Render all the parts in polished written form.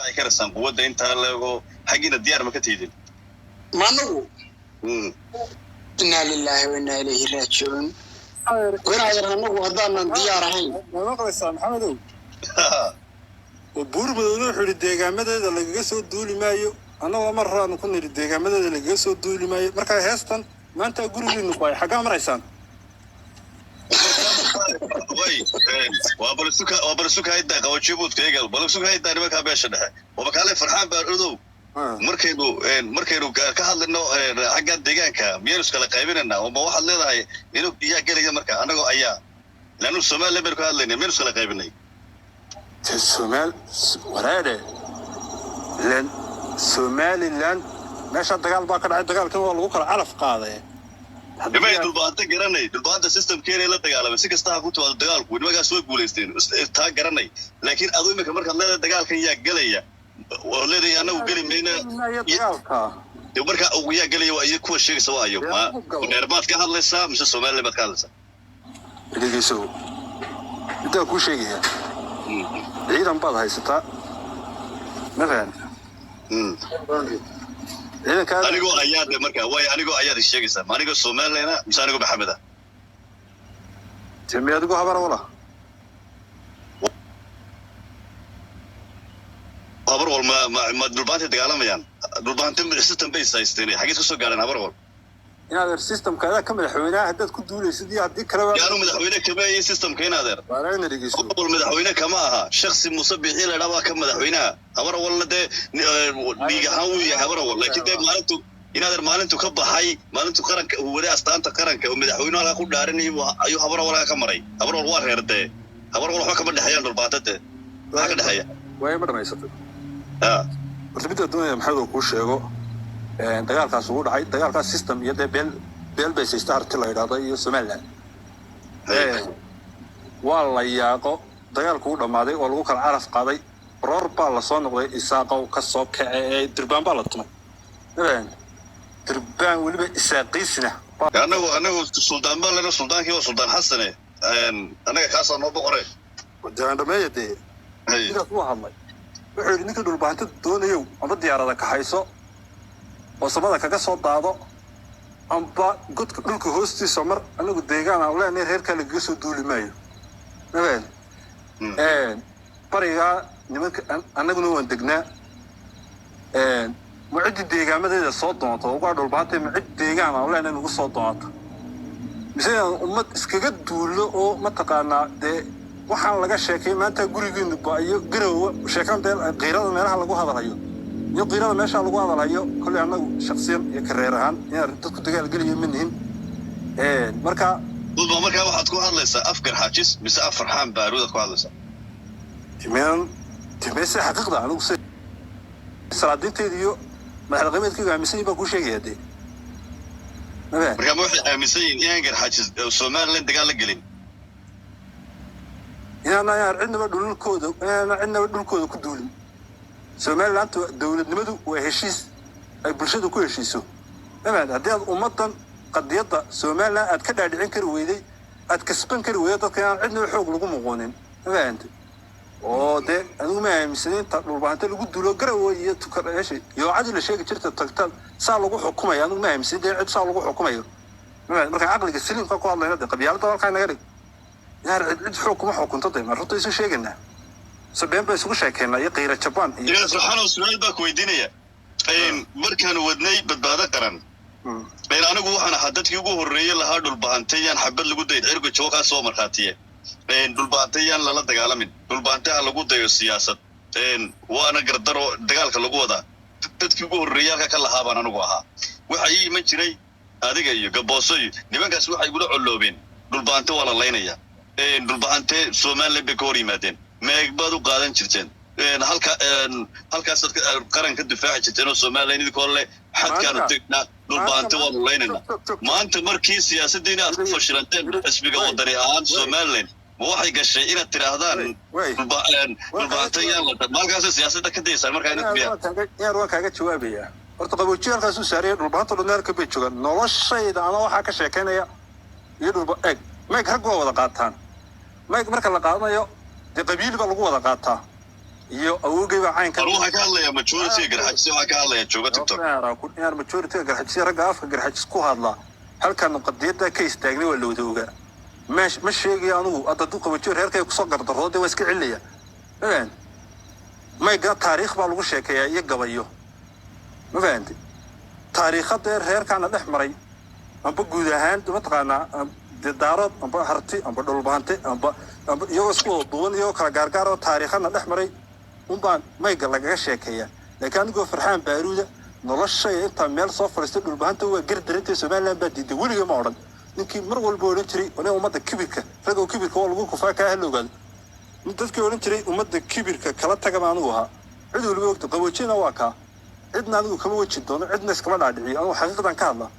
Ay karaysaan quwadda intaa leego, xaggiina diyaar ma ka tiidin? Ma anagu? Inaa lilaahi wa inaa ilayhi raajicuun. Wanaadan anagu haddaanan diyaar ahayn. Ma maqlaysaa, Maxamedow? Oo Buur Madowna wuxuu yidhi deegaamadeeda lagaga soo duuli maayo. Annagoo mar horaanu ku nidhi deegaamadeeda lagaga soo duuli maayo. Markaa heestan maanta gurigiinu ku ay xaggaa maraysaan. Way waa balisuka, waa balisuka haydaa qabajibuudka eega, balisuka haydaa nimankaa beesha dhexe wabakaale Farxaan baa odow. Markaynu ka hadlayno xagga deegaanka, miyaynu iskala qaybinayna? Ma waxaad leedahay inuu yaa gelaya marka annagoo ayaa laannu Somaliland baynu ka hadlayna, miyaynu iskala qaybinay? Somaal wareedhe len Somaliland meesha dagaal baa ka dhacay, dagaalkan waa lagu kala calaf qaaday. Nimay Dhulbaanta garanay, Dhulbaanta systemkeena la dagaalamay, si kasta ha ku timaado dagaalku, nimagaas way guulaysteen, taa garanay. Laakiin adu imika markaad leedahay dagaalkan yaa gelaya oo leedahay annagu geli mayna dagaalka. Dee marka yaa gelaya waa iyo kuwa sheegaysa waa ayo? Ma dheer baad ka hadlaysaa mise Somaliland baad ka hadlaysaa? Dhegeyso, midaan kuu sheegaya, ciidan baad haysataa, ma fahan? Ciidankaa Anigoo ayaa de marka way anigoo ayaad is sheegaysaa, ma anigoo Somaliland mise anigoo Maxamed ah? Temi adigu habar wala. Habar wal ma Dhulbaantay dagaalamayaan? Dhulbaanta system bay is haysteen, xageed kasoo gaareen habar wal? Inaad systemka adaa ka madaxweynaha haddaad ku duulaysid iyo haddii kaleba. Yaanu madaxweyne kama iyo systemka in adeer. Waana dhegeyso. Habar wal madaxweyne kama aha, shaksi Muuse Biixi la idhaa baa ka madaxweynaha. Habar walna dee dhiig ahaan wuu yahay habar wal, laakiin dee maalintu in adeer maalintu ka baxay, maalintu qaranka uu waday astaanta qaranka oo madaxweynuhu halkaa ku dhaaranayay ayuu habar wal halkaa ka maray. Habar wal waa reer dee, habar wal waxba kama dhexeeyaan Dhulbaanta dee, maxaa ka dhexeeya? Waayo ma dhamaysatay? Ha. Horta midda doonaya Maxamed oo kuu sheego, dagaalkaas ugu dhacay, dagaalkaas system iyo dee beel beel bay saysta Harti la yidhahdo iyo Somaliland. Waa la yaaqo, dagaalku u dhammaaday oo lagu kala calaf qaaday, roor baa lasoo noqday, Isaaqow ka soo kace ee durbaan baa la tumay. Ma fahamtay? Durbaan weliba Isaaqiisna. Anagu suldaan baan lena, suldaankii waa Suldaan Xasane, annaga kaasaa noo boqore. Dhameeya dee. Sidaas uu hadlay, wuxuu yidhi ninkii Dhulbahanto doonayow, amba diyaarada kaxayso oo samada kaga soo daado, amba godka dhulka hoostiisa mar, anagu deegaan aan leenahay reerkaa lagaga soo duuli maayo. Ma fahamtay? Barigaa nimanka annaguna waan degnaa. Ma ciddii deegaamadeeda soo doonto ugaa Dhulbahantay, ma cid deegaan aan leenahay nagu soo doonto, mise inaan ummad iskaga duullo oo mataqaanaa dee waxaan laga sheekay maanta gurigeenu ba-iyo Garowa sheekan dee qiirada meelaha lagu hadalhayo iyo qiirada meesha lagu hadalhayo. Kolley annagu shaksiyan iyo kareer ahaan inaan dadku dagaal geliyo ma nihin marka. Dudba, markaa waxaad ku hadlaysaa afgar Xaajis mise af Farxaan Baaruudaad ku hadlaysaa? Timeen timeyse xaqiiqda anigu se salaadiinteeda iyo madaxda aaminsan yihin baan kuu sheegaya dee, ma fahan? Markaa ma waxay aaminsan yihiin inaan Garxaajis Somaliland dagaal la gelin? Inaanaan cidnaba dhulkooda, inaanaan cidnaba dhulkooda ku duulin. Somaliland dowladnimadu waa heshiis ay bulshadu ku heshiiso, ma fahan? Haddii aad ummaddan qadiyadda Somaliland aad ka dhaadhicin kari weyday, aad kasban kari weyday dadka inaan cidnaba xoog lagu muquunin, ma fahantay? Oo dee anigu ma aaminsanin inta Dhulbahante lagu duulo Garowe iyo Tukareesha yoocadii la sheegi jirta tagta saa lagu xukumayo. Anigu ma aaminsanin dee cid saa lagu xukumayo, ma fahanti? Marka caqliga saliimka ku hadlayna dee qabyaaladda halkaa naga dhig yaar, cid cid xoog kuma xukunto dee. Ma runta isu sheegaynaa mise been ba isugu sheekeynaa iyo qiira Jabaan iyo Ilaas Farxaanow, su-aal baa ku weydiinaya. Markaanu wadnay Badbaado Qaran, anigu waxaan ahaa dadkii ugu horreeyey lahaa Dhulbahantay yaan xabad lagu dayin, cirga jawo kaa soo markhaatiye, Dhulbahantay yaan lala dagaalamin, Dhulbahante ha lagu dayo siyaasad, waana gardaro dagaalka lagu wadaa. Dadkii ugu horreeyey halka ka lahaa baan anigu ahaa. Waxa ii iman jiray adiga iyo Gabooso iyo nimankaas, waxay igula colloobeen Dhulbahante waa la laynaya, Dhulbahante Somaliland bay ka hor yimaadeen, meeg baad u qaadan jirteen, halka halkaasaad qaran ka difaaci jirteen oo Somaliland idinkoo le xadkaanu tegnaa, Dhulbahante waanu laynaynaa. Maanta markii siyaasaddiina aad ku fashilanteen xisbiga Wadani ahaan Somaliland, ma waxay gashay inaad tidhaahdaan Dhulbahante yaan la maalkaasa siyaasadda ka dayaysaan markaa inaad miya? Yaar, waan kaaga jawaabayaa. Horta qaboojiye halkaasuu saaraya, Dhulbahanta dhan halka bay joogaan. Noloshayda ama waxaa ka sheekaynaya iyo dhulba eeg mayg rag waa wada qaataan. Mayg marka la qaadanayo dee qabiil baa lagu wada qaataa. Iyo awowgay baa caynka. War waxaa ka hadlaya majority Garxajis, waxaa ka hadlaya jooga TikTok. Inaan majority Garxajis, ragga afka Garxajis ku hadlaa, halkan qadiyadda ka istaagnay waa la wada ogaa. Meesh ma sheegayo anugu hadda hadduu qabajo reerkay kusoo gardarrooda waa iska celinaya. Ma fahanti? Mayga taariikh baa lagu sheekeeyaa iyo gabayo. Ma fahanti? Taariikhadee reerkaana dhex maray, amba guud ahaan mataqaanaa dee Daarood amba Harti amba Dhulbaante amba iyagoo isku wada duuban, iyagoo kala gaargaar oo taariikhana dhex maray unbaan mayga lagaga sheekeeyaa. Laakiin anigoo Farxaan Baaruuda noloshay intaa meel soo fadhiistay Dhulbahanta waa gardarantay, Somaliland baa diiday, weliga ma odhan. Ninkii mar walba odhan jiray aniga ummadda kibirka, ragoo kibirka waa lagu kufaa, kaa hala ogaado. Nin dadkii odhan jiray ummadda kibirka kala tagaba anigu ahaa. Cid waliba ogta, qaboojina waa kaa. Cidna anigu kama weji doono, cidna iskama dhaadhiciyo. Anigu xaqiiqdan ka hadlaa.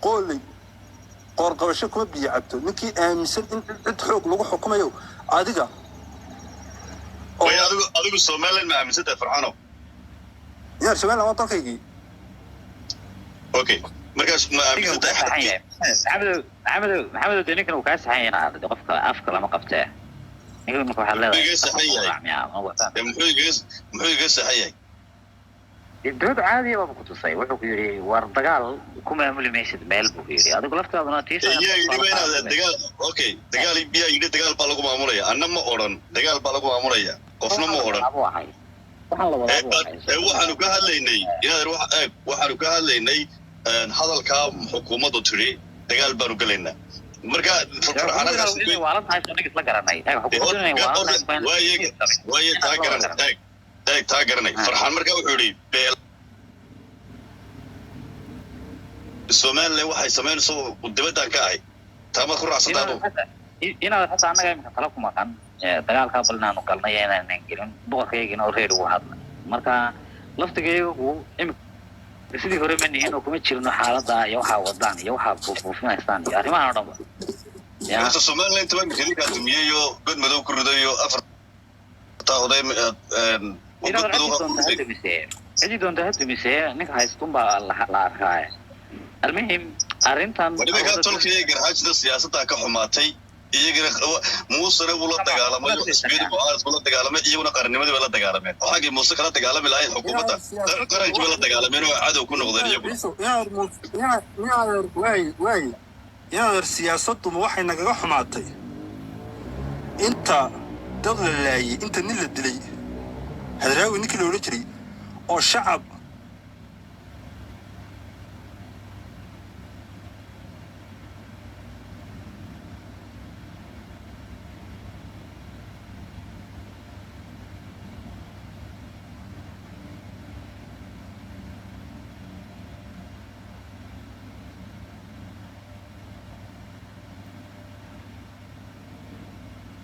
Qooley qoorqabasho kuma biyo cabto. Ninkii aaminsan in cid xoog lagu xukumayo adiga oo Way adigu Somaliland ma aaminsantahay, Farxano? Yaar, Somaliland waa dalkaygii. Okay, markaas ma Ninkan wuu kaa aaminsantahay saxan xadkii yahay, Maxamedow. Maxamedow, Maxamedow, dee ninkan uu kaa saxan yahay inaad qofka afka lama qabtee. Ninkan marka waxaad leedahay Iga saxan yahay. Miyaa ma wataan? Dee muxuu iga saxan yahay? Dee dood caadiya baaba ku tusay. Wuxuu ku yidhi war dagaal ku maamuli maysid meel buu ku yidhi. Adigu laftaaduna tiisa. Yaa yidhi ba inaad dagaal? Okay, dagaal yaa yidhi dagaal baa lagu maamulaya? Anna ma odhan dagaal baa lagu maamulaya, qofna ma odhan. Buu ahay waxaan la wadaa buu ahay. Ee waxaanu ka hadlaynay inaad eeg, waxaanu ka hadlaynay hadalkaa xukuumaddu tidhi dagaal baanu gelaynaa. Marka Farxaan halkaas Inay waalan tahay soo isla garanay. Eeg, xukuumaddu inay waalan tahay. Waaye taa garanay. Eeg, eeg, taa garanay. Farxaan marka wuxuu yidhi beel Somaliland waxay samaynayso dibaddan ka ahay. Taa maad ku raacsantaa adugu? Inaad xataa annaga imika tala ku maqan dagaalkaa bal inaanu galnay iyo inaanan gelin, boqorkaygina oo reer ugu hadlay. Marka laftigayagu imika sidii hore ma nihin oo kuma jirno xaaladda iyo waxaa wadaan iyo waxaa buufbuufinaysaan iyo arrimahan oo dhan ba ya. Horta Somaliland toban idinkaa dumiyeyo, god madow ku ridayo, afartaa oday god Inaad madow cidi doonta ha dumisee, cidi doonta ha dumisee, ninka haystun baa la arkaa. Almuhim arrintan Nimankaa tolkaya Garxaajida siyaasaddaa ka xumaatay. Iyagana Muusena wuu la dagaalamay, xisbiyadii mucaaradku la dagaalamay, iyaguna qarnimadii bay la dagaalameen. Xaggii Muuse kala dagaalami lahayn xukuumadda, qarankii bay la dagaalameen oo cadow ku noqdeen iyaguna. Waay, inaad siyaasaddu ma waxay nagaga xumaatay inta dad la laayay, inta nin la dilay, Hadraawi ninkii la odhan jiray oo shacab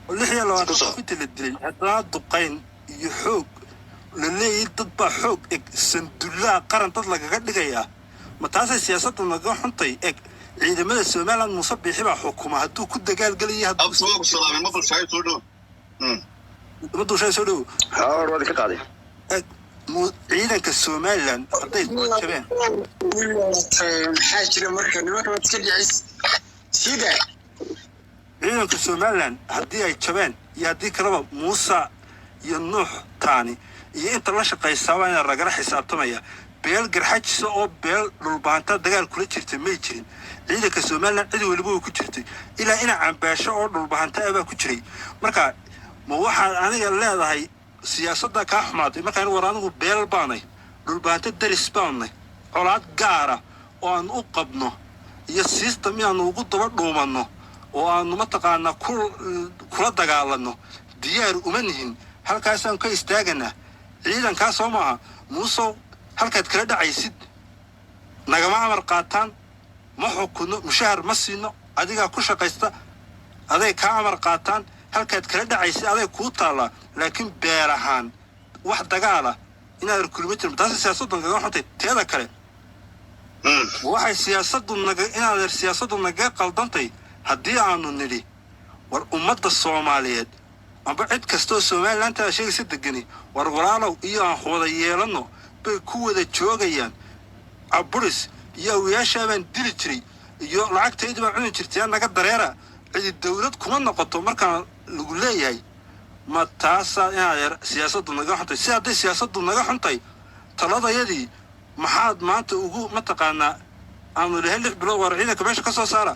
oo 26 Ku soo. qof inta la dilay, haddana duqayn iyo xoog la leeyahay dad baa xoog eg sandullaha qaran dad lagaga dhigayaa. Ma taasay siyaasadda nagaga xuntay? Eg, ciidamada Somaliland Muuse Biixi baa xukuma hadduu ku dagaalgelaya, hadduu Abtu waa ku salaamay, ma bulshaay soo dhow. Ma duushay, soo dhow. Hawar waad ka qaaday. Eg, ciidanka Somaliland hadday jabeen Maxaa jira marka nimanka waad iska dhicis sida Ciidanka Somaliland haddii ay jabeen iyo haddii kaleba, Muuse iyo Nuux Taani iyo inta la shaqaysaaba inaa lagala xisaabtamaya. Beel Garxajisa oo beel Dhulbaanta dagaal kula jirtay may jirin. Ciidanka Somaliland cid weliba way ku jirtay, ilaa ina Cambaasho oo Dhulbahanta ah baa ku jiray. Marka ma waxaad aniga leedahay siyaasadda kaa xumaatay? Markaan war anigu beel baanay, Dhulbaanta daris baanay, colaad gaara oo aan u qabno iyo system inaanu ugu daba dhuumanno oo aanu mataqaanaa ku kula dagaalanno diyaar uma nihin. Halkaasaan ka istaaganaa ciidankaa. Soo maaha, Muusow, halkaad kala dhacaysid nagama amar qaataan, ma xukunno, mushahar ma siino, adigaa ku shaqaysta, aday kaa amar qaataan. Halkaad kala dhacaysid aday kuu taallaa. Laakiin beer ahaan wax dagaala inaad kulma jirin, taasi siyaasaddu nagaga xuntay. Teeda kale, waxay siyaasaddu naga inaad siyaasaddu nagaga qaldantay haddii aanu nidhi war ummadda Soomaaliyeed amba cid kastoo Somalilantaa sheegaysa degani, war walaalow iyo aan wada yeelanno bay ku wada joogayaan. Caburis iyo awiyaashaa baan dili jiray iyo lacagtaydi baan cuni jirtay naga dareera, cidi dawlad kuma noqoto. Markaan lagu leeyahay Ma taasaa inaad siyaasaddu naga xuntay? Si hadday siyaasaddu naga xuntay, taladayadii maxaad maanta ugu mataqaanaa aanu lahayn 6 bilood war ciidanka meesha ka soo saara?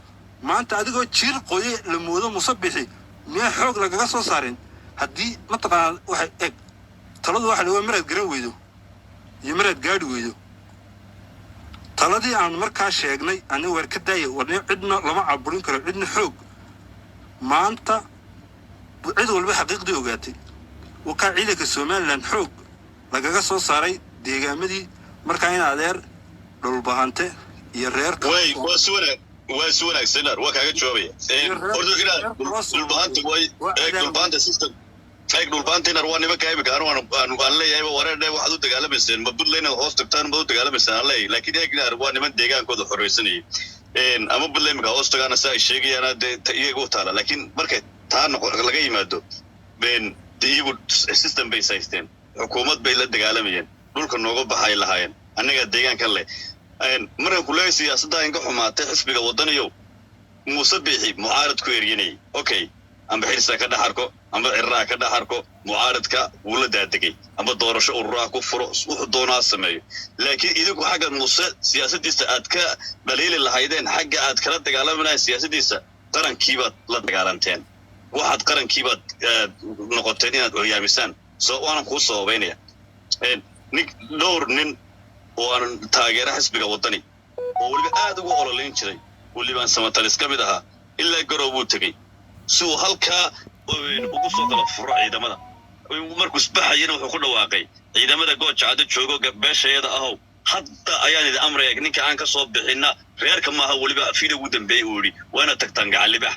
Maanta adigoo jiir qoye la moodo Musabixi, miyaa xoog lagaga soo saarin? Haddii mataqaanaa waxay eg taladu waxa la waa maraad garan weydo iyo maraad gaadhi weydo. Taladii aan markaa sheegnay ani waar ka daaya, warni cidna lama caburin karo, cidna xoog. Maanta cid walba xaqiiqdii ogaatay, wakaa ciidanka Somaliland xoog lagaga soo saaray deegaamadii. Markaa in adeer Dhulbahante iyo reerka Way waa si wanaag, waa si wanaagsan, waa kaaga jawaabaya. Horta inaad Dhulbahanta way eeg, Dhulbahanta system eeg, Dhulbahanta inaad waa nimanka imika anu aan leeyahay wareer waxaad u dagaalamayseen ma Puntland inaad hoos tagtaan ma u dagaalamayseen aan leeyahay. Laakiin eeg, inaad waa niman deegaankooda xoreysanayay ama Puntland imika hoos tagaana si ay sheegayaan dee iyaga u taala. Laakiin markay taa noqo laga yimaado, de iyagu system bay haysteen, xukuumad bay la dagaalamayeen, dhulka nooga baxay lahaayeen, annagaa deegaankan leh. Markaan ku leeyahay siyaasadda inka xumaatay xisbiga Wadaniyow, Muuse Biixi mucaarad ku eryanayay, okay, amba Xirsaa ka dhex arko amba Ciraha ka dhex arko, mucaaradka wuu la daadegay, amba doorasho ururaha ku furo, wuxuu doonaa sameeyo. Laakiin idinku xagga Muuse siyaasaddiisa aad ka dhaliili lahaydeen, xagga aad kala dagaalami lahayn siyaasaddiisa, qarankiibaad la dagaalanteen, waxaad qarankiibaad noqoteen inaad curyaamisaan. So waanan kuu sababaynaya. Nin dhowr nin oo aan taageera xisbiga Waddani oo weliba aad ugu ololeyn jiray, welibaan Samatalis ka mid ahaa, ilaa Garow buu tegey si uu halkaa ugu soo kala furo ciidamada. Markuu isbaxayana wuxuu ku dhawaaqay: "Ciidamada Gooja Caddo joogo, beeshayada ahow, hadda ayaan idin amraya, ninka aan ka soo bixinna reerka maaha." Weliba fida ugu dambeeyey uu yidhi: "Waana tagtaan Gacalibax."